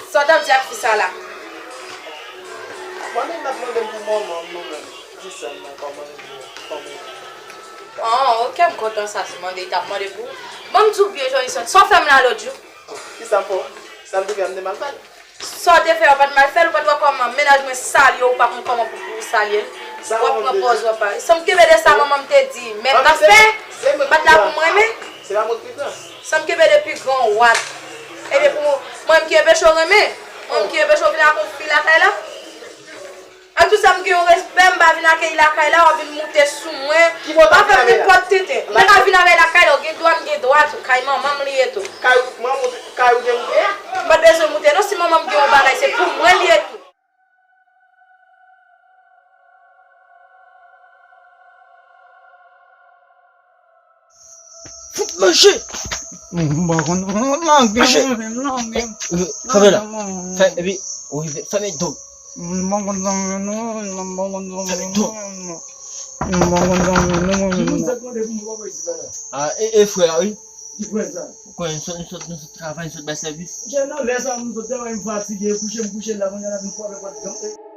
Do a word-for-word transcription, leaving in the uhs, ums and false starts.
Sa w t ap di ak fi sa la? Mande m, l ap mande m pou manman m, nou menm. Di sè m nan, kòman l ye, kòman l ye. Oh, ok, m kontan sa, si mande, li t ap mande pou ou. Ban m di w byen, Johnson, sa w fè m la lòt jou? Kisa m fè w? Sa m te fè a, m te mal fè l? Sa w te fè a, w pa t mal fè l, ou pa t wè kòman mennaj mwen salye w, ou pa konn kòman pou, pou w salye l. W ap pran pòz w ap pale. Sa m kenbe de sa manman m te di, mèt n ap fè, bat la pou m renmen. Se pa mwen ki pran. Sa m kenbe de pi gran w ap. Ebyen pou mwen m ki anpeche w renmen, mwen m ki anpeche w vin ak yon fi lakay la. Ak tout sa m gen yon respè, m pa vin akeyi lakay la, w ap vin moute sou mwen. Ki bò w t ap vin avè l la? Pa fè m nenpòt tenten. Mwen ka vin avè l lakay la, w gen dwa, m gen dwa tou. Kay manman m li ye tou. Kay ou, manman w, kay ou gen moute a? M pa t bezwen moute non, si manman m gen yon bagay, se pou mwen li ye tou. Fout manje! M pa konn, m lage, m lage. Kanpe la. Fè, epi, ou rive, fèmen do. M pa konn sa m vle non, m pa konn sa m vle non. M pa konn sa m vle non. Ki moun sa k mande pou m papa isit la la? Ah, e, e frè a, wi. Ki frè sa? Ou konnen, nou sot, nou sot, nou sot travay, nou sot bay sèvis. Monchè, nan lè sa, m sot travay, m fatige, kouche, m kouche la, kounye a la, vin frape pòt, janm.